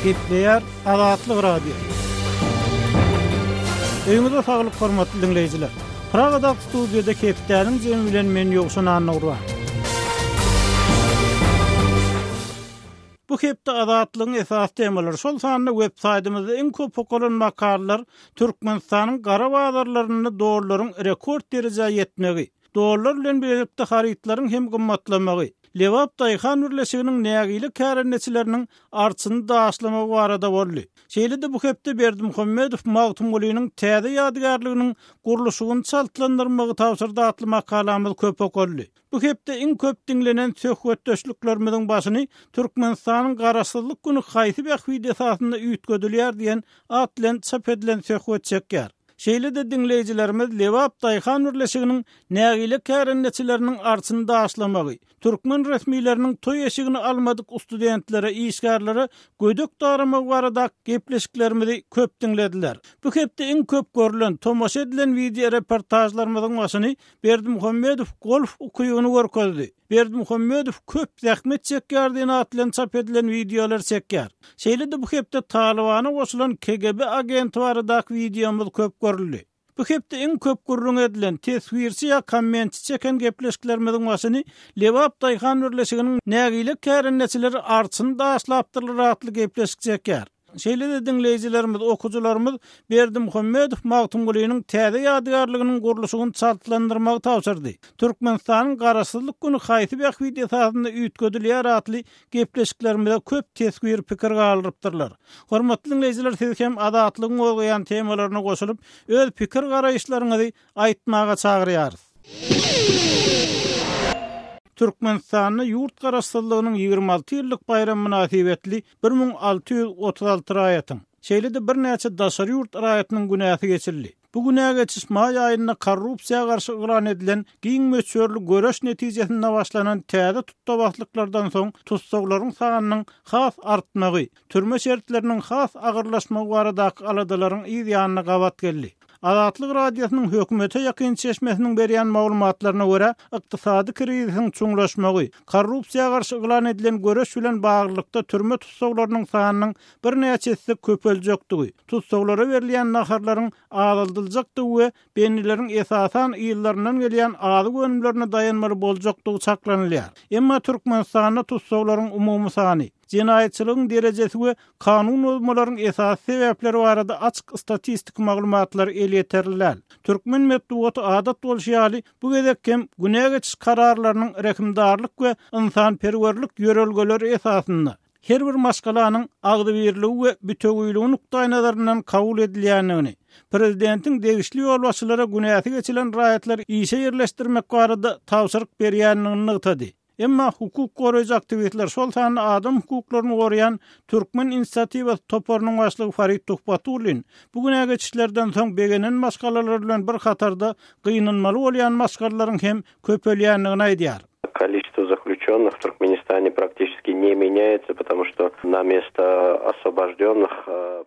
Gepleýär Azatlyk Radiosy. Öýüňize saglyk hormatly diňleýjiler. Pragadaky studiýada hepdäniň jemi bilen men Ýowşan Annagurban. Bu hepde Azatlygyň esasy temalary, şol sanda web saýtymyzda iň köp okalan makalalar Türkmenistanyň gara bazarlarynda dollaryň rekord derejä ýetmegi, Dollar bilen bilelikde harytlaryň hem gymmatlamagy, Lebap daýhan birleşiginiň nägile kärendeçileriniň arçyny daşlamagy barada boldy. Şeýle-de bu hepde Berdimuhamedow Magtymgulynyň täze ýadygärliginiň gurluşygyny çaltlandyrmagy tabşyrdy atly makalamyz köp okaldy. Bu hepde iň köp diňlenen söhbetdeşliklerimiziň başyny Türkmenistanyň Garaşsyzlyk güni haýsy bähbit esasynda üýtgedilýär diýen at bilen çap edilen söhbet çekýär. Şeýle-de diňleýjilerimiz Lebap daýhan birleşiginiň nägile kärendeçileriniň arçyny daşlamagy, türkmen resmileriniň toý eşigini almadyk studentlere, işgärlere gödek daramagy barada gepleşiklerimizi köp diňlediler. Bu hepde iň köp görlen, tomaşa edilen wideoreportažlarymyzyň başyny Berdimuhamedow golf ukybyny görkezdi. Berdimuhamedow köp zähmet çekýär diýen at bilen çap edilen wideolar çekýär. Şeýle-de bu hepde Talybana goşulan KGB agenti baradaky wideomyz köp görüldi. Bu hepde iň köp gürrüň edilen, teswirçi ýa kommentçi çeken gepleşiklerimiziň başyny Lebap daýhan birleşiginiň nägile kärendeçileri arçyny daşlapdyrlar atly gepleşik çekýär. Şeýle-de diňleýjilerimiz, okyjylarymyz Berdimuhamedow Magtymgulynyň täze ýadygärliginiň gurluşygyny çaltlandyrmagy tabşyrdy. Türkmenistanyň Garaşsyzlyk güni haýsy bähbit esasynda üýtgedilýär atly gepleşiklerimize köp teswir, pikir galdyrypdyrlar. Hormatly diňleýjiler siz hem Azatlygyň gozgaýan temalaryna goşulyp, öz pikir-garaýyşlaryňyzy aýtmaga çagyrýarys. Türkmenistanda ýurt Garaşsyzlygynyň 26 ýyllyk baýramy mynasybetli 1636 raýatyň, şeýle-de birnäçe daşary ýurt raýatynyň günäsi geçildi. Bu günä geçiş maý aýynda korrupsiýa garşy yglan edilen giň möçberli göreş netijesinde başlanan täze tutdabaslyklardan soň tussaglaryň sanynyň has artmagy, türme şertleriniň has agyrlaşmagy baradaky aladalaryň yz ýanyna gabat geldi. Azatlyk Radiosynyň hökümete ýakyn çeşmesiniň berýän maglumatlaryna görä, ykdysady krizisiň çuňlaşmagy, korrupsiýa garşy yglan edilen göreş bilen baglylykda türme tussaglarynyň sanynyň birnäçe esse köpeljekdigi, tussaglara berilýän naharlaryň azaldyljakdygy we bendileriň esasan yzlaryndan gelýän azyk önümlerine daýanmaly boljakdygy çaklanylýar. Emma Türkmenistanda tussaglaryň umumy sany, jenaýatçylygyň derejesi we kanun bozmalaryň esasy sebäpleri barada açyk statistiki maglumatlar elýeterli däl. Türkmen metbugaty adat bolşy ýaly, bu gezek hem günä geçiş kararlarynyň rehimdarlyk we ynsanperwerlik ýörelgeleri esasynda, her bir maşgalanyň agzybirligi we bitewüligi nukdaýnazaryndan kabul edilýändigini, prezidentiň degişli ýolbaşçylara günäsi geçilen raýatlary işe ýerleşdirmek barada tabşyryk berýändigini nygtady. Emma hukuk goraýjy aktiwistler, şol sanda adam hukuklaryny goraýan Türkmen inisiatiwasy toparynyň başlygy Farid Tuhbatullin bu günä geçişlerden soň begenen maşgalalar bilen bir hatarda gynanmaly bolýan maşgalalaryň hem köpelýändigini aýdýar. Количество заключенных в Туркменистане практически не меняется, потому что на место освобожденных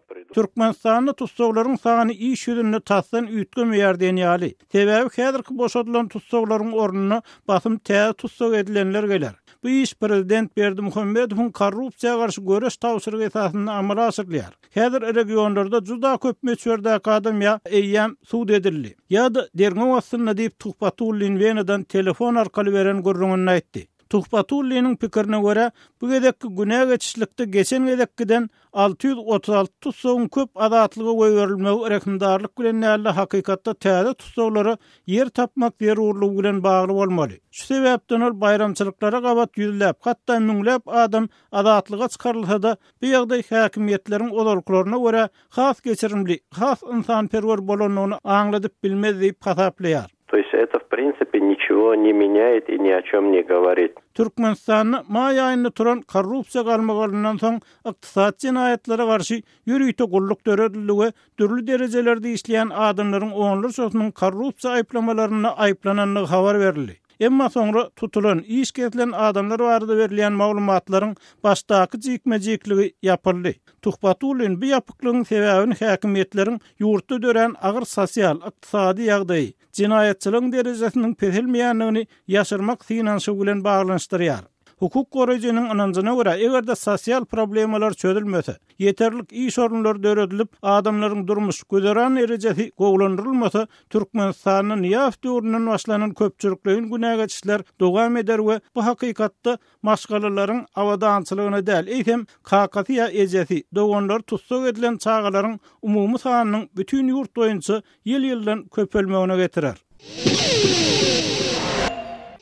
придут. Türkmenistanda tussaglaryň sany iş ýüzünde tasdan üýtgemeýär diýen ýaly. Sebäbi häzirki boşadylan tussaglaryň ornuna basym täze tussag edilenler geler. Bu iş prezident Berdimuhamedowyň korrupsiýa garşy göreş tabşyrygy esasynda amala aşyrylýar. Häzir regionlarda juda köp möçberdäki adam ýa eýýäm sud edildi, ýa-da derňew astynda diýip, Tuhbatullin Wenadan telefon arkaly beren gürrüňinde aýtdy. Tuhbatulliniň pikirine görä, bu gezekki günä geçişlikde geçen gezekkiden 636 tussagyň köp azatlyga goýberilmegi rehimdarlyk bilen däl-de, hakykatda täze tussaglara ýer tapmak zerurlygy bilen bagly bolmaly. Şu sebäpden ol baýramçylyklara gabat ýüzläp, hatda müňläp adam azatlyga çykarylsa-da, bu ýagdaý häkimiýetleriň ozalkylaryna görä has geçirimli, has ynsanperwer bolandygyny aňladyp bilmez diýip hasaplaýar. To ýest eto w prinsipe niçego ne menýaet i ni o çem ne goworit. Türkmenistanda maý aýynda turan korrupsiýa galmagalyndan soň ykdysady jenaýatlara garşy ýörite gulluk döredildi we dürli derejelerde işleýän adamlaryň onlarçasynyň korrupsiýa aýyplamalarynda aýyplanandygy habar berildi. Emma soňra tutulan, iş kesilen adamlar barada berilýän maglumatlaryň başdaky jikme-jikligi ýapyldy. Tuhbatullin bu ýapyklygyň sebäbini häkimiýetleriň ýurtda dörän agyr sosial, ykdysady ýagdaýy, jenaýatçylygyň derejesiniň peselmeýändigini ýaşyrmak synanyşygy bilen baglanyşdyrýar. Hukuk goraýjynyň ynanjyna görä, eger-de sosial problemalar çözülmese, ýeterlik iş orunlary döredilip, adamlaryň durmuş, güzeran derejesi gowulandyrylmasa, Türkmenistanda Nyýazow döwründen başlanan köpçülikleýin günä geçişler dowam eder we bu hakykatda maşgalalaryň abadançylygyna däl, eýsem, kakasy ýa ejesi, doganlary tussag edilen çagalaryň umumy sanynyň bütin ýurt boýunça ýyl-ýyldan köpelmegine getirer.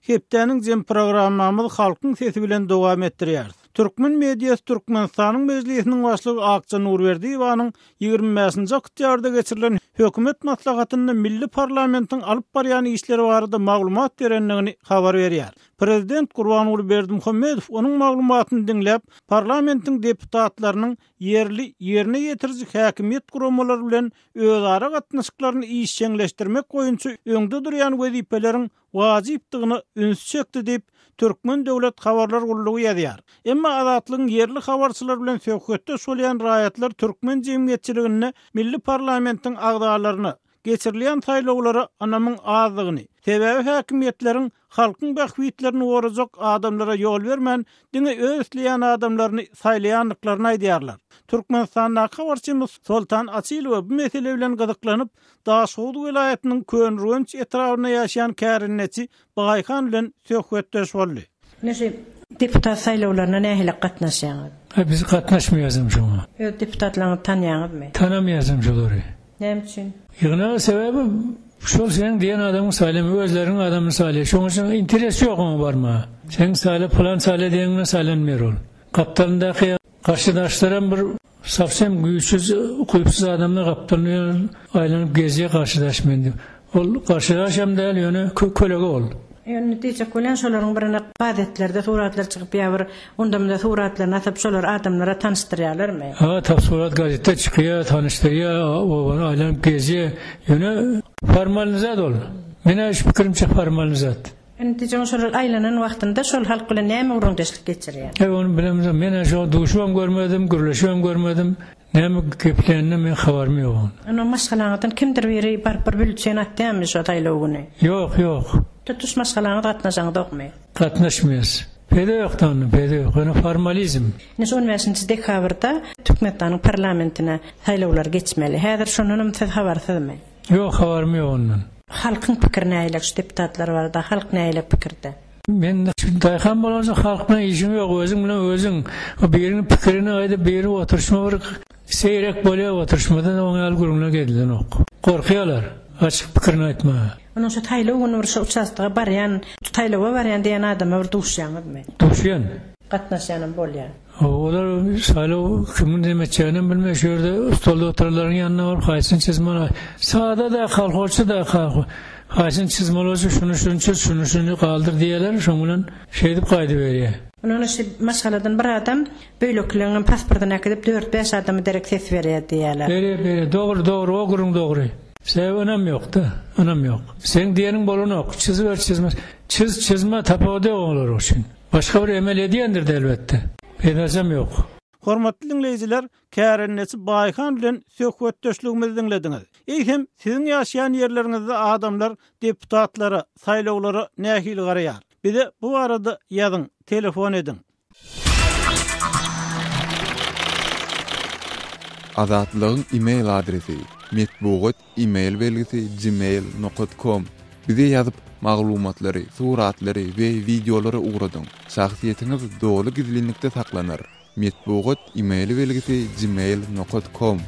Hepdäniň jem programmamyzy Halkyň sesi bilen dowam etdirýäris. Türkmen mediasy Türkmenistanyň Mejlisiniň Başlygy Akja Nurberdiýewanyň 25-nji oktýabrda geçirilen Hökümet maslahatynda milli parlamentiň alyp barýan işleri barada maglumat berendigini habar berýär. Prezident Gurbanguly Berdimuhamedow onuň maglumatyny diňläp, parlamentiň deputatlarynyň ýerli ýerine ýetiriji häkimiýet guramalary bilen özara gatnaşyklaryny işjeňleşdirmek boýunça öňde durýan wezipeleriň wajypdygyna ünsi çekdi diýip, Türkmen döwlet habarlar gullugy ýazýar. Emma Azatlygyň ýerli habarçylary bilen söhbetdeş bolýan raýatlar türkmen jemgyýetçiliginde milli parlamentiň agzalaryna, geçirilýän saýlawlara ynamyň azdygyny, sebäbi häkimiýetleriň halkyň bähbitlerini gorajak adamlara ýol bermän, diňe öz isleýän adamlaryny saýlaýandyklaryny aýdýarlar. Türkmenistandaky habarçymyz Soltan Açylowa bu mesele bilen gyzyklanyp, Daşhowuz welaýatynyň Köneürgenç etrabynda ýaşaýan kärendeçi Baýhan bilen söhbetdeş boldy. Ine şu deputat saýlawlaryna nähili gatnaşýaňyz? Hä biz gatnaşmaýasam şoňa. Öz deputatlaryňyzy tanýaňyzmy? Tanamaýasam şolary. Näme üçin? Ýygnaga sebäbi şol seniň diýen adamyň saýlamy özleriniň adamyny saýlaýar. Şoň üçin interes ýok oňa barmaga. Seň saýla pylan saýla diýeniň bilen saýlanmaýar ol. Gapdalyndaky garşydaşlaram bir sowsem güýçsüz ukypsyz adamlar gapdalynda aýlanyp gezýär garşydaş men diýip. Ol garşydaşam däl ýöne kölege ol. Ýöne diýjek bolýan şolaryň birine gazetlerde suratlar çykyp ýa bir onda-munda suratlaryny asyp şolary adamlara tanyşdyrýarlarmy? Ha tap surat gazetde çykýa tanyşdyrýa obany aýlanyp gezýä ýöne formalny zat ol. Menä şu pikirimçe formalny zat. Indi diýjegim şolar aýlanan wagtynda şol halk bilen näme gürrüňdeşlik geçirýär? Eý ony bilemzok menä şo duşubam görmedim gürleşibem görmedim. Näme gepleýänine meň habarym ýok oň. Onda maşgalaňyzdan kimdir biri baryp bir bülten atýarmy şo saýlaw güni? Ýok, ýok. Tutuş maşgalaňyz gatnaşaňzokmy? Gatnaşmaýas. Peýda ýok-da onda, peýda ýok. Ýöne formalizm. Ine şu on bäşinji dekabrda Türkmenistanyň parlamentine saýlawlar geçmeli. Häzir şondanam siz habarsyzmy? Ýok, habarym ýok ondan. Halkyň pikiri nähili şu deputatlar barada? Halk nähili pikirde? Men daýhan bolansoň halk bilen işim ýok, özüň bilen özüň. Biriniň pikirini aýdyp, biri oturyşma bir seýrek bolýar oturyşmada oň ýaly gürrüňler edilenok. Gorkýarlar açyk pikirini aýtmaga. Onuň şu saýlaw güni bir şu uçastoga barýan, saýlawa barýan diýen adama bir duşýaňyzmy? Duşýan. Gatnaşýanam bolýar. Olar saýlaw kimiň näme etjeginem bilmeýär. Şu ýerde stolda oturanlaryň ýanyna baryp haýsyny çyzmaly. Sada-da, kolhozçy-da, haýsyny çyzmaly bolsa şuny şuny çyz, şuny şuny galdyr diýýärler, şoň bilen şeýdip gaýdyberýär. Ondan şu maşgaladan bir adam beýlekileňem pasportyny äkidip dört-bäş adama derek ses berýär diýýärler. Berýär, berýär. Dogry, dogry, o gürrüň dogry. Sebäbi ynam ýok-da, ynam ýok. Seň diýeniň bolanok, çyzyber, çyzma. Çyz, çyzma tapawudy ýok olar üçin. Başga bir emel edýändir-de elbetde. Peýdasam ýok. Hormatly diňleýjiler, kärendeçi Baýhan bilen söhbetdeşligimizi diňlediňiz. Eýsem, siziň ýaşaýan ýerleriňizde adamlar deputatlara, saýlawlara nähili garaýar? Bize bu barada ýazyň, telefon ediň. Azatlygyň e-mail adresi, metbugat e-mail belgisi gmail nokat kom. Bize ýazyp, maglumatlary, suratlary we wideolary ugradyň. Şahsyýetiňiz doly gizlinlikde saklanar. Metbugat e-mail belgisi gmail nokat kom.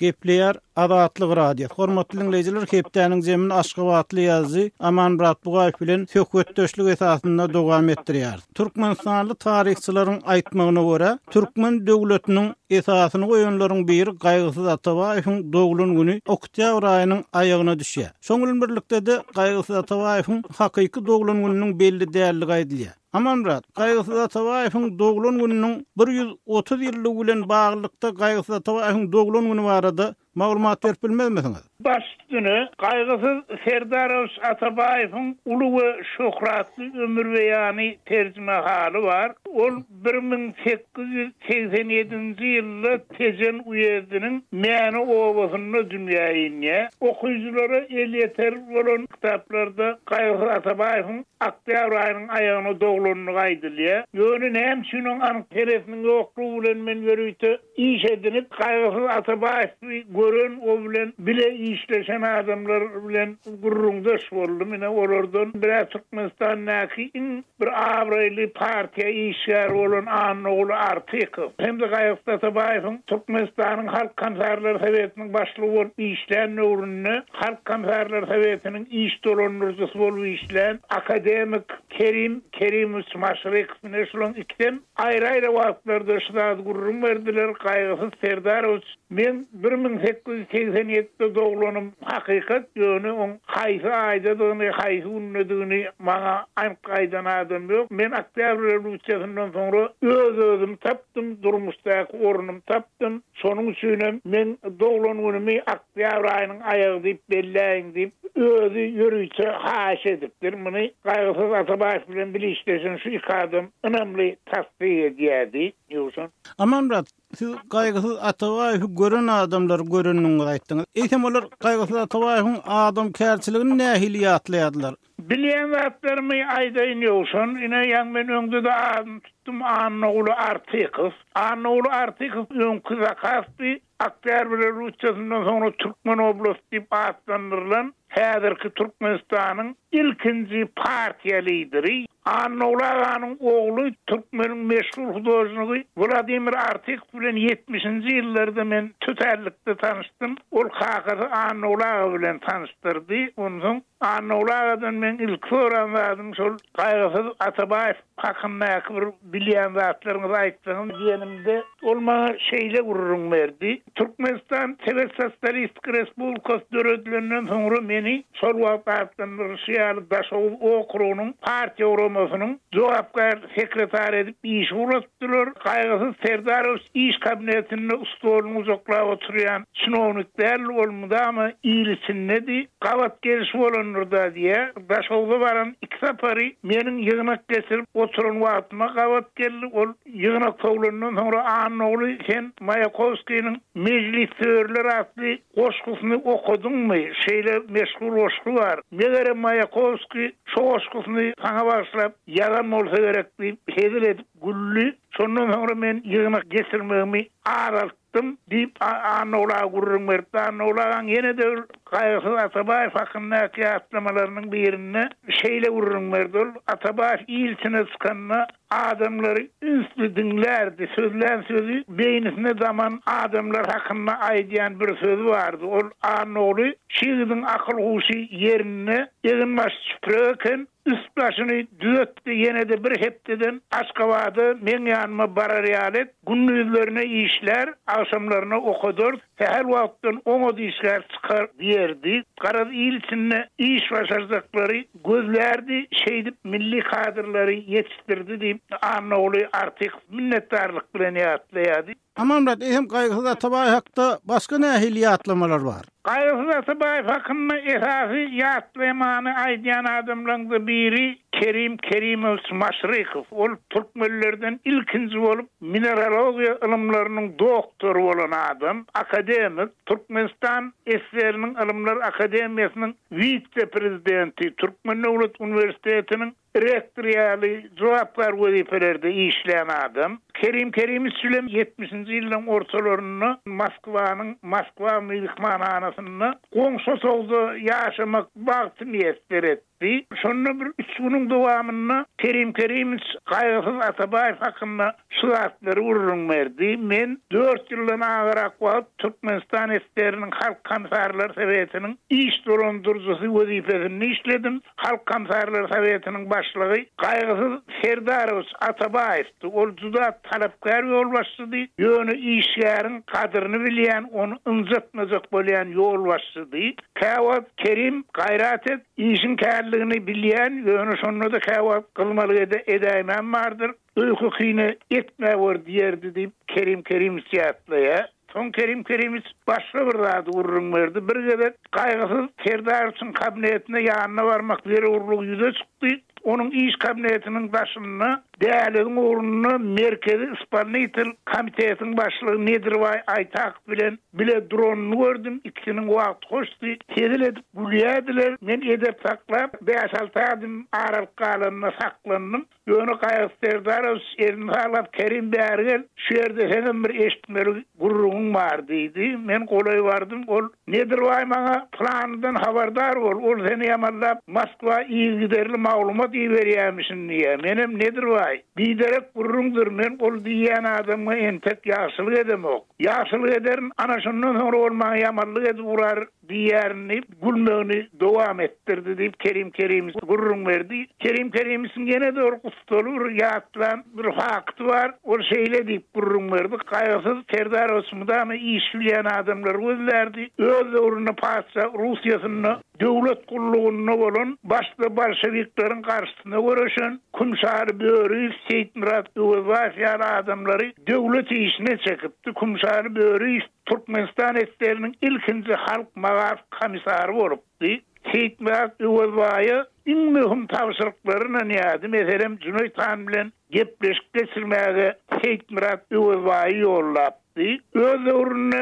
Gepleýär Azatlyk Radiosy. Hormatly diňleýjiler, hepdäniň jemini aşgabatly ýazyjy Amanmyrat Bugaýew bilen söhbetdeşlik esasynda dowam etdirýäris. Türkmenistanly taryhçylaryň aýtmagyna görä, türkmen döwletiniň esasyny goýanlaryň biri Gaýgysyz Atabaýewiň doglan güni oktýabr aýynyň aýagyna düşýär. Şoň bilen birlikde-de Gaýgysyz Atabaýewiň hakyky doglan gününiň belli däldigi aýdylýar. Amanmyrat, Gaýgysyz Atabaýewiň doglan gününiň 130 ýyllygy bilen baglylykda Gaýgysyz Atabaýewiň doglan güni barada. Maglumat berip bilmezmisiňiz? Baş üstüne, Gaýgysyz Serdarowiç Atabaýewiň uly we şöhratly ömürbeýany terjimehaly bar. Ol 1887-nji ýylda Tejen uýezdiniň Mäne obasynda dünýä inýär. Okyjylara elýeter bolan kitaplarda Gaýgysyz Atabaýewiň oktýabr aýynyň aýagyna doglandygy aýdylýar. Ýöne näme üçin oň anyk senesiniň ýoklugy bilen men ýörite iş edinip, Gaýgysyz Atabaýewi gören, o bilen bile işleşen adamlar bilen gürrüňdeş boldum. Ine, olardan bir-ä Türkmenistandaky iň bir abraýly partiýa işgäri bolan Annaguly Artykow hem-de Gaýgysyz Atabaýewiň Türkmenistanyň Halk Komissarlar Sowetiniň başlygy bolup işlän döwründe Halk Komissarlar Sowetiniň iş dolandyryjysy bolup işlän akademik Kerim Kerimowiç Maşrykow, ine, şularyň ikisem Aýry-aýry wagtlarda şu zady gürrüň berdiler, Gaýgysyz Serdarowiç, meň 1887-de doglanym hakykat, ýöne oň haýsy aýdadygyny, haýsy gündedigini maňa anyk aýdan adam ýok. Men Oktýabr rewolýusiýasyndan soňra öz-özümi tapdym, durmuşdaky ornumy tapdym. Şonuň üçinem meň doglan günümi Oktýabr aýynyň aýagy diýip belläýiň diýip, özi ýörite haýyş edipdir. Muny Gaýgysyz Atabaýew bilen bile işleşen şu iki adam ynamly tassyk edýärdi. Ýowşan. Amanmyrat, siz Gaýgysyz Atabaýewi gören adamlary görendigiňizi aýtdyňyz. Eýsem olar Gaýgysyz Atabaýewiň adamkärçiligini nähili ýatlaýardylar? Bilýän zatlarymy aýdaýyn Ýowşan. Ine, ýaňy men öňde-de adyny tutdum, Annaguly Artykow. Annaguly Artykow öňki Zakaspi Oktýabr rewolýusiýasyndan soňra Türkmen oblasty diýip atlandyrylan häzirki Türkmenistanyň ilkinji partiýa lideri Annaguly aganyň ogly türkmeniň meşhur hudožnigi Wladimir Artykow bilen ýetmişinji ýyllarda men tötänlikde tanyşdym. Ol kakasy Annaguly aga bilen tanyşdyrdy. Onsoň Annaguly agadan meň ilki soran zadym şol Gaýgysyz Atabaýew hakyndaky bir bilýän zatlaryňyzy aýtsaňyz diýenimde, ol maňa şeýle gürrüň berdi, Türkmenistan Sowet Sosialistik Respublikasy döredilenden soňra meni şol wagt atlandyrylyşy ýaly Daşoguz okrugynyň partiýa guramasynyň jogapkär sekretary edip işe ugratdylar. Gaýgysyz Serdarowiç iş kabinetinde stoluny gujaklap oturýan çinownik däldi, ol mydama il içindedi. Gabat geliş bolandyr-da diýýär. Daşogza baran iki sapary meniň ýygnak geçirip oturan wagtyma gabat geldi. Ol ýygnak sowlandan soňra Annaguly sen Maýakowskiniň Mejlissöýerler atly goşgusyny okadyňmy? Şeýle meşhur goşgy bar. Megerem Maýakowskiý şo goşgusyny saňa bagyşlap ýazan bolsa gerek diýip hezil edip güldi. Şondan soňra men ýygnak geçirmegimi azaltdym. Dym, diýip, Annaguly aga gürrüň beripdi. Annaguly agaň ýene-de bir Gaýgysyz Atabaýew hakyndaky ýatlamalarynyň birinde şeýle gürrüň berdi, Ol, Atabaýew il içine çykanda adamlary ünsli diňlärdi, sözlän sözi beýnisine daman adamlar hakynda aýdýan bir sözi bardy. Ol, Annaguly, şu ýigidiň akyl-huşy ýerinde, egin-başy çüprek eken, Üst-başyny düzetdi, ýene-de bir hepdeden Aşgabada meň ýanyma barar ýaly et, gündizlerine işlär, agşamlaryna okadarys, sähel wagtdan oňat işgär çykar diýerdi. Garaz, il içinde iş başarjaklary gözlärdi, şeýdip milli kadrlary ýetişdirdi diýip, Annaguly Artykow minnetdarlyk bilen ýatlaýardy. Amanmyrat, eýsem Gaýgysyz Atabaýew hakda başga nähili ýatlamalar bar? Gaýgysyz Atabaýew hakynda esasy ýatlamany aýdýan adamlaryň-da biri Kerim Kerimowiç Maşrykow. Ol türkmenlerden ilkinji bolup mineralogiýa ylymlarynyň doktory bolan adam, akademik, Türkmenistan SSR-niň Ylymlar akademiýasynyň wise-prezidenti, Türkmen döwlet uniwersitetiniň Rektor ýaly jogapkär wezipelerde işlän adam. Kerim Kerimowiç bilen ýetmişinji ýyllaryň ortalarynda Moskwanyň Moskwa myhmanhanasynda goňşy otagda ýaşamak bagty miýesser etdi. Şonda bir üç günüň dowamynda Kerim Kerimowiç Gaýgysyz Atabaýew hakynda şu zatlary gürrüň berdi, Men dört ýyldan agarak wagt Türkmenistan SSR-niň Halk Komissarlar Sowetiniň iş dolandyryjysy wezipesinde işledim. Halk Komissarlar Sowetiniň başlygy Gaýgysyz Serdarowiç Atabaýewdi. Ol juda talapkär ýolbaşçydy, ýöne işgäriň gadyryny bilýän, ony ynjatmajak bolýan ýolbaşçydy. Käwagt Kerim, gaýrat et, işiň kärligini bilýän, ýöne şonda-da käwagt gyzmalyk edäýmäm bardyr. Öýke-kine etmäwer diýerdi diýip, Kerim Kerimowiç ýatlaýar. Soň Kerim Kerimiç başga bir zady gürrüň berdi. Bir gezek Gaýgysyz Serdarowiçiň kabinetine ýanyna barmak zerurlygy ýüze çykdy. Onuň iş kabinetiniň daşynda däliziň ugrunda Merkezi ispolnitel komitetiň başlygy Nedirbaý Aýtakow bilen bile duranyny gördüm. Ikisiniň wagty hoşdy. Hezil edip gülýärdiler. Men edep saklap, bäş-alty adym aralyk galanda saklandym. Ýöne Gaýgysyz Serdarowiç elini saglap, Kerim bäri gel, şu ýerde seňem bir eşitmeli gürrüňiň bar diýdi. Men golaý bardym. Ol, Nedirbaý maňa pylanydan habardar bol, ol seni ýamanlap Moskwa yzygiderli maglumat iberýärmişin diýýär. Menem, Nedirbaý, biderek gürrüňdir, men ol diýýän adamyňa entek ýagşylyk edemok. Ýagşylyk ederin, ana şondan soňra ol maňa ýamanlyk edip urar. Diýýärin diýip, gülmegini dowam etdirdi diýip, Kerim Kerimowiç gürrüň berdi. Kerim Kerimowiçiň ýene-de bir gussaly bir ýatlan bir fakty bar. Ol şeýle diýip gürrüň berdi, Gaýgysyz Serdarowiç mydama iş bilýän adamlary gözlärdi. Öz döwründe patyşa Russiýasynda döwlet gullugynda bolan, başda bolşewikleriň garşysyna göreşen Kümşaly Böriýew, Seýitmyrat Öwezbaýew ýaly adamlary döwlet işine çekipdi. Kümşaly Böriýew Türkmenistan SSR-niň ilkinji halk magaryf komissary bolupdy. Seýitmyrat Öwezbaýa iň möhüm tabşyryklary ynanýardy, meselem, Jüneýit han bilen gepleşik geçirmäge Seýitmyrat Öwezbaýy ýollapdy. Öz döwründe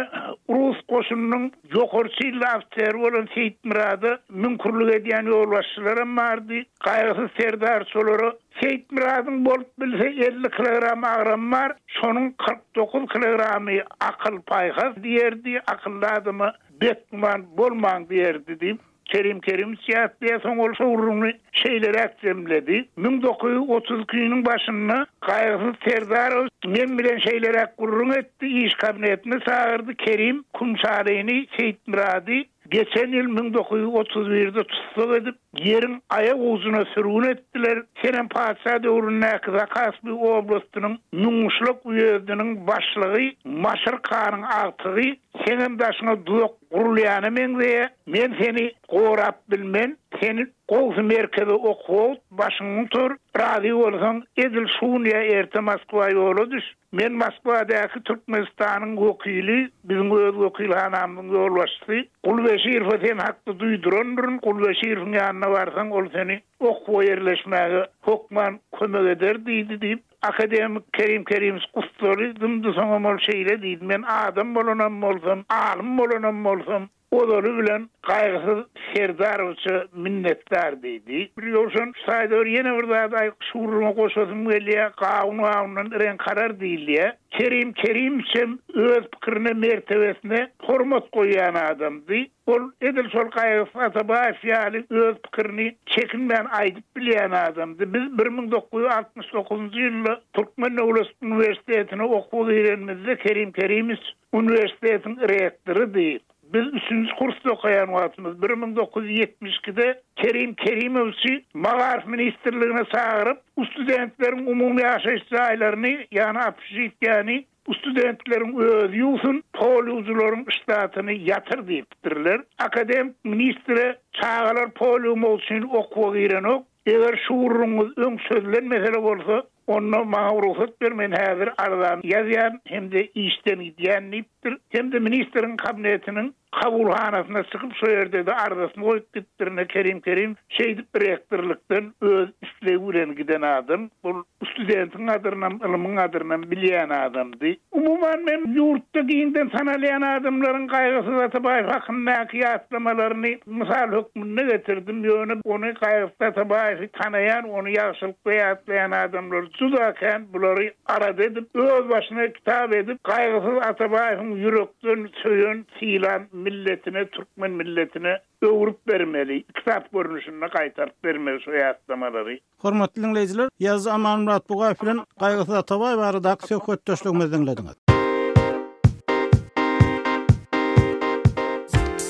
rus goşunynyň ýokary çinli ofiseri bolan Seýitmyrada müňkürlik edýän ýolbaşçylaram bardy. Gaýgysyz serdar şolara Seýitmyradyň bolup bilse 50 kilogram agramy bar, şonuň 49 kilogramy akyl-paýhas diýerdi, akylly adama betgüman bolmaň diýerdi diýip, Kerim Kerimowiç ýatlaýar. Soň ol şo gürrüňini şeýleräk jemledi, 1932-niň başynda Gaýgysyz Serdarowiç men bilen şeýleräk gürrüň etdi, iş kabinetine çagyrdy, Kerim, Kümşalyny, Seýitmyrady Geçen ýyl 1931-de tussag edip, ýeriň aýak ujuna sürgün etdiler. Senem patyşa döwründäki Zakaspi oblastynyň Müňgyşlak uýezdiniň başlygy Maşyr hanyň agtygy, seňem daşyňa duzak gurulýana meňzeýä. Men seni gorap bilmen, seni gowsy merkeze okuwa başyňy gutar, razy bolsaň, edil şu gün ýa erte Moskwa ýola düş. Men Moskwadaky Türkmenistanyň wekili, biziň öz wekilhanamyzyň ýolbaşçysy Gulbeşirowa sen hakda duýdurandyryn, Gulbeşirowyň ýanyna barsaň, ol seni okuwa ýerleşmäge hökman kömek eder diýdi diýip, akademik Kerim Kerimowiç gussaly dymdy, soňam ol şeýle diýdi, Men adam bolanam bolsam, alym bolanam bolsam, Ozaly bilen Gaýgysyz Serdarowiçe minnetdar diýdi. Bir Ýowşan şu taýda bir ýene bir zady aýyp şu gürrüňe goşasym gelýär, gawun gawundan reňk alar diýilýär. Kerim Kerimowiçem öz pikirine, mertebesine hormat goýýan adamdy. Ol edil şol Gaýgysyz Atabaýew ýaly öz pikirini çekinmän aýdyp bilýän adamdy. Biz 1969-njy ýylda Türkmen döwlet uniwersitetine okuwa girenimizde Kerim Kerimowiç Uniwersitetiň rektorydy. Biz üçünji kursda okaýan wagtymyz, 1972-de Kerim Kerimowiçi Magaryf ministrligine çagyryp, studentleriň umumy ýaşaýyş jaýlaryny, ýagny obşežitiýäni studentleriň özi ýuwsun, pol ýuwujylaryň ştatyny ýatyr diýipdirler. Akademik ministre çagalar pol ýuwmak üçin okuwa girenok, Eger şu gürrüňiňiz öň çözülen mesele bolsa, onda maňa rugsat ber, men häzir arzany ýazýan hem-de işden gidýän diýipdir. Hem-de ministriň kabinetiniň kabulhanasyna çykyp, şo ýerde-de arzasyny goýup gidipdir. Ine, Kerim Kerimow şeýdip rektorlykdan öz islegi bilen giden adam. Ol studentiň gadyrynam, ylmyň gadyrynam bilýän adamdy. Umuman, men ýurtda giňden tanalýan adamlaryň Gaýgysyz Atabaýew hakyndaky ýatlamalaryny mysal hökmünde getirdim. Ýöne ony Gaýgysyz Atabaýewi tanaýan, ony ýagşylykda ýatlaýan adamlar juda kän. Bulary arada edip, özbaşyna kitap edip, Gaýgysyz Atabaýewiň ýürekden söýen, sylan milletine, türkmen milletine öwrüp bermeli, kitap görnüşinde gaýtaryp bermeli şo ýatlamalary. Hormatly diňleýjiler, ýazyjy Amanmyrat Bugaýew bilen Gaýgysyz Atabaýew baradaky söhbetdeşligimizi diňlediňiz.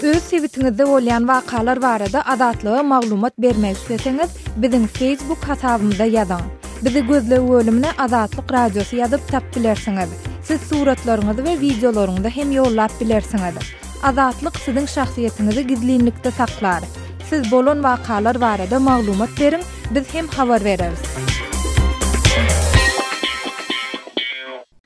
Öz sebitiňizde bolýan wakalar barada Azatlyga maglumat bermek isleseňiz, biziň Facebook hasabymyza ýazyň. Bizi gözleg bölümine Azatlyk Radiosy ýazyp tap bilersiňiz. Siz suratlaryňyzy we wideolaryňyzy hem ýollap bilersiňiz. Azatlyk siziň şahsyýetiňizi gizlinlikde saklar. Siz bolan wakalar barada maglumat beriň, biz hem habar bereris.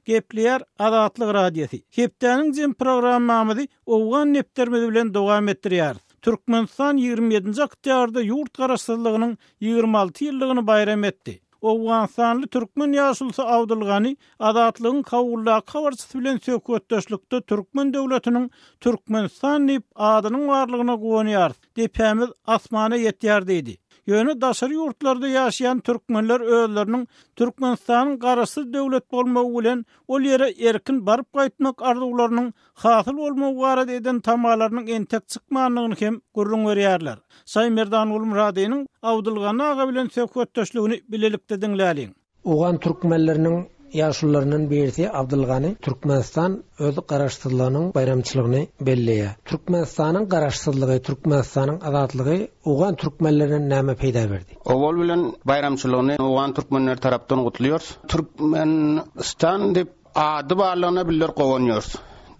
Gepleýär Azatlyk Radiosy. Hepdäniň jem programmamyzy Owgan depderimiz bilen dowam etdirýäris. Türkmenistan 27-nji oktýabrda ýurt garaşsyzlygynyň 26 ýyllygyny baýram etdi. Owganystanly türkmen ýaşulusy Abdulgani Azatlygyň Kabuldaky habarçysy bilen söhbetdeşlikde türkmen döwletiniň Türkmenistan diýip adynyň barlygyna guwanýarys, depämiz asmana ýetýär diýdi. Ýöne daşary ýurtlarda ýaşaýan türkmenler özleriniň Türkmenistanyň garaşsyz döwlet bolmagy bilen ol ýere erkin baryp gaýtmak arzuwlarynyň hasyl bolmagy barada eden tamalarynyň entek çykmandygyny hem gürrüň berýärler. Şaýmerdan Gulmyradynyň Abdylgany aga bilen söhbetdeşligini bilelikde diňläliň. Owgan türkmenleriniň ýaşulularyndan birisi Abdylgany Türkmenistan öz garaşsyzlygynyň baýramçylygyny belleýär. Türkmenistanyň garaşsyzlygy, Türkmenistanyň azatlygy owgan türkmenlerine näme peýda berdi? Owal bilen baýramçylygyny owgan türkmenleri tarapdan gutlaýarys. Türkmenistan diýip Ady barlygyna bizler guwanýarys.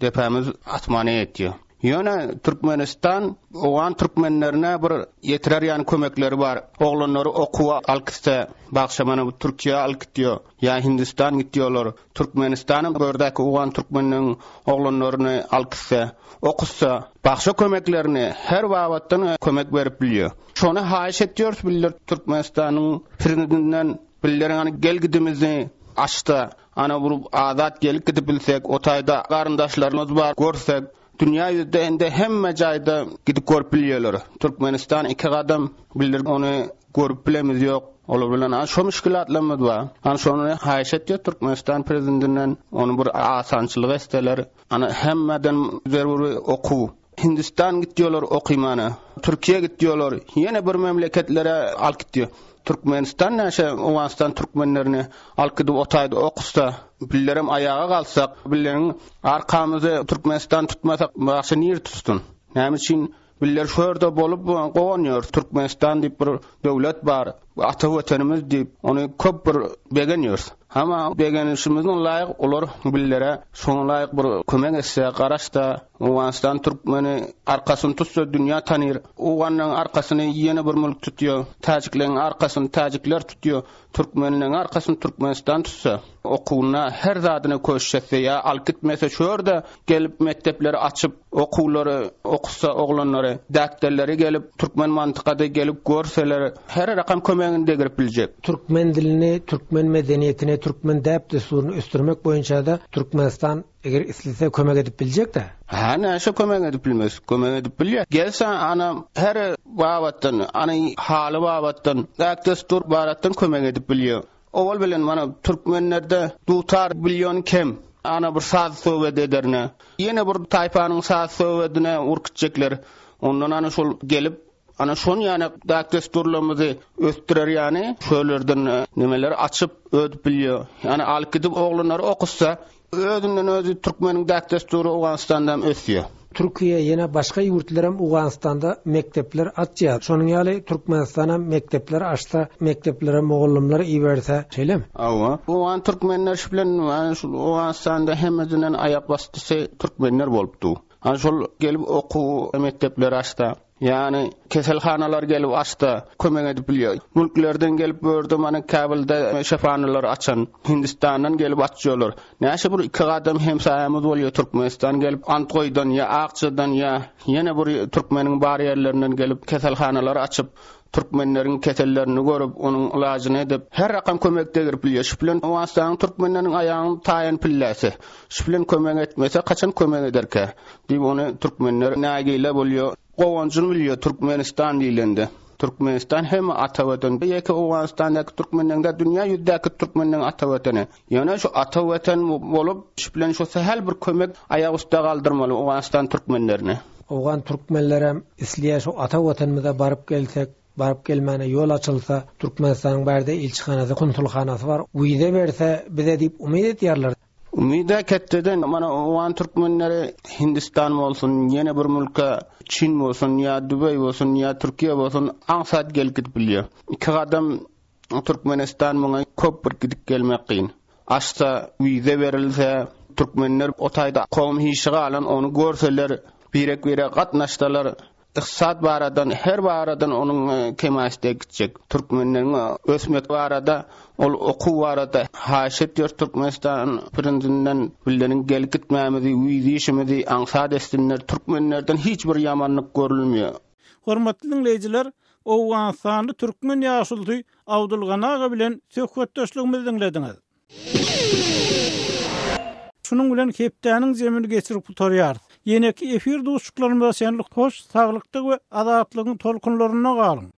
Depämiz asmana ýetýär. Ýöne Türkmenistan owgan türkmenlerine bir ýetirer ýaly kömekleri bar. Oglanlary okuwa alyp gitse, bagşa mana bu Türkiýä alyp gitýär, ýa Hindistan gitýärler. Türkmenistanam bu ýerdäki owgan türkmeniniň oglanlaryny alyp gitse, okutsa, bagşa kömeklerini her babatdan kömek berip bilýär. Şony haýyş etýäris bizler Türkmenistanyň Prezidentinden bizleriň hany gel-gidimizi açsa, Ana bir azat gelip gidip bilsek, o taýda garyndaşlarymyz bar, görsek, dünýä ýüzde indi hemme jaýda gidip görüp bilýärler. Türkmenistan iki gadam, bizler ony görüp bilemiz ýok. Olar bilen ana şo müşgülatlarymyz bar. Ana şony haýyş etýär Türkmenistan prezidendinden, ony bir asançylyk etseler. Ana hemmeden zeruri okuw. Hindistan gitýolar okymana, Türkiýe gitýolar, ýene bir memleketlere alyp gitýo. Türkmenistan näşe Owganystan türkmenlerini alyp gidip o taýda okutsa, bizlerem aýaga galsak, bizleriň arkamyzy Türkmenistan tutmasa, başga nir tutsun? Näme üçin bizler şu ýerde bolup guwanýarys, Türkmenistan diýip bir döwlet bar, ata watanymyz diýip, ony köp bir begenýäris. Hama begenişimiziň laýyk olar bizlere şoňa laýyk bir kömek etse, garaşsa, Owganystan türkmeni arkasyny tutsa dünýä tanyr. Owganlaryň arkasyny ýene bir mülk tutýar, täjikleriň arkasyny täjikler tutýar, türkmenleriň arkasyny Türkmenistan tutsa, okuwyna her zadyna köşüş etse ýa alyp gitmese şu ýerde gelip mekdepleri açyp okuwlary okutsa oglanlary, däkderleri gelip türkmen mantykada gelip görseler her rakam kömegini degirip biljek. Türkmen dilini, türkmen medeniýetini, türkmen däp-dessuryny ösdürmek boýunça-da Türkmenistan Eger islese kömek edip biljek-dä. Hä, näşe kömek edip bilmez? Kömek edip bilýär. Gelse, ana, her babatdan, ana, haly babatdan, däp-dessur baratdan kömek edip bilýär. Owal bilen, mana, türkmenlerde dutar bilýän kem. Ana, bir saz-söhbet ederine. Ýene bir taýpanyň saz-söhbedine urkutjekler. Ondan, ana, şol gelip, Ana şon ýaly däp-dessurlarymyzy ösdürer ýaly şölerden nemeleri açyp ödüp bilýär. Ýani alyp gidip oglanlary okutsa özünden özi türkmeniň däp-dessury Owganystanda hem ösýär. Türkiýe ýene başga ýurtlaram Owganystanda mekdepler açýar. Şonuň ýaly Türkmenistanam mekdepler açsa, mekdeplere mugallymlar iberse, şeýlemi? Hawa. Owgan türkmenler şu bilen şul Owganystanda hemmesinden aýak basdysy türkmenler bolupdy. Ana şol gelip okuw mekdepleri açsa, ýagny keselhanalar gelip açsa kömek edip bilýär. Mülklerden gelip bu ýerde mana Kabulda şypahanalar açan, Hindistandan gelip açýarlar. Näçe bir iki gadam hemsaýamyz bolýar Türkmenistan gelip Antgoýdan ýa Akjadan ýa ýene bir türkmeniň bar ýerlerinden gelip keselhanalar açyp Türkmenleriň kesellerini görüp, onuň ylajyny edip, her rakam kömek degirip bilýär. Şu bilen Owganystanyň türkmenleriniň aýagyny taýan pilläsi. Şu bilen kömek etmese, haçan kömek ederkä? diýip, ony türkmenler nägile bolýar. Guwanjyny bilýär Türkmenistan diýlende. Türkmenistan hem ata watan. Ýeke Owganystandaky türkmenleriň däl, dünýä ýüzdäki türkmenleriň ata watany. Ýöne şu ata watan bolup, şu bilen şu sähel bir kömek aýak üste galdyrmaly Owganystan türkmenlerini. Owgan türkmenlerem isleýär şu ata watanymyza baryp gelsek, baryp gelmäne ýol açylsa, Türkmenistanyň bärde ilçihanasy, konsulhanasy bar, wiza berse bize diýip umyt edýärler. Umyda ketdeden mana owgan türkmenleri Hindistan bolsun, ýene bir mülke Çin bolsun ýa Dubaý bolsun ýa Türkiýe bolsun aňsat gelip gidip bilýär. Iki gadam Türkmenistan muňa köp bir gidip gelmek kyn. Açsa wiza berilse türkmenler o taýda kowum hişi galan ony görseler birek birege gatnaşsalar. Ykdysat baradan her baradan onuň kemaýyşda gitjek. Türkmenleriň ösmek barada ol okuw barada haýyş etýär Türkmenistan prinzinden billeriň gelip gitmämizi wiza işimizi aňsat etsinler türkmenlerden hiç bir ýamanlyk görülmeýär. Hormatly diňleýjiler, Owganystanly türkmen ýaşulusy Abdulgany aga bilen söhbetdeşligimizi diňlediňiz. Şunuň bilen hepdäniň jemini geçirip gutarýarys. Ýeneki efir duşuşyklarymyza çenli hoş saglykda we azatlygyň tolkunlarynda galyň!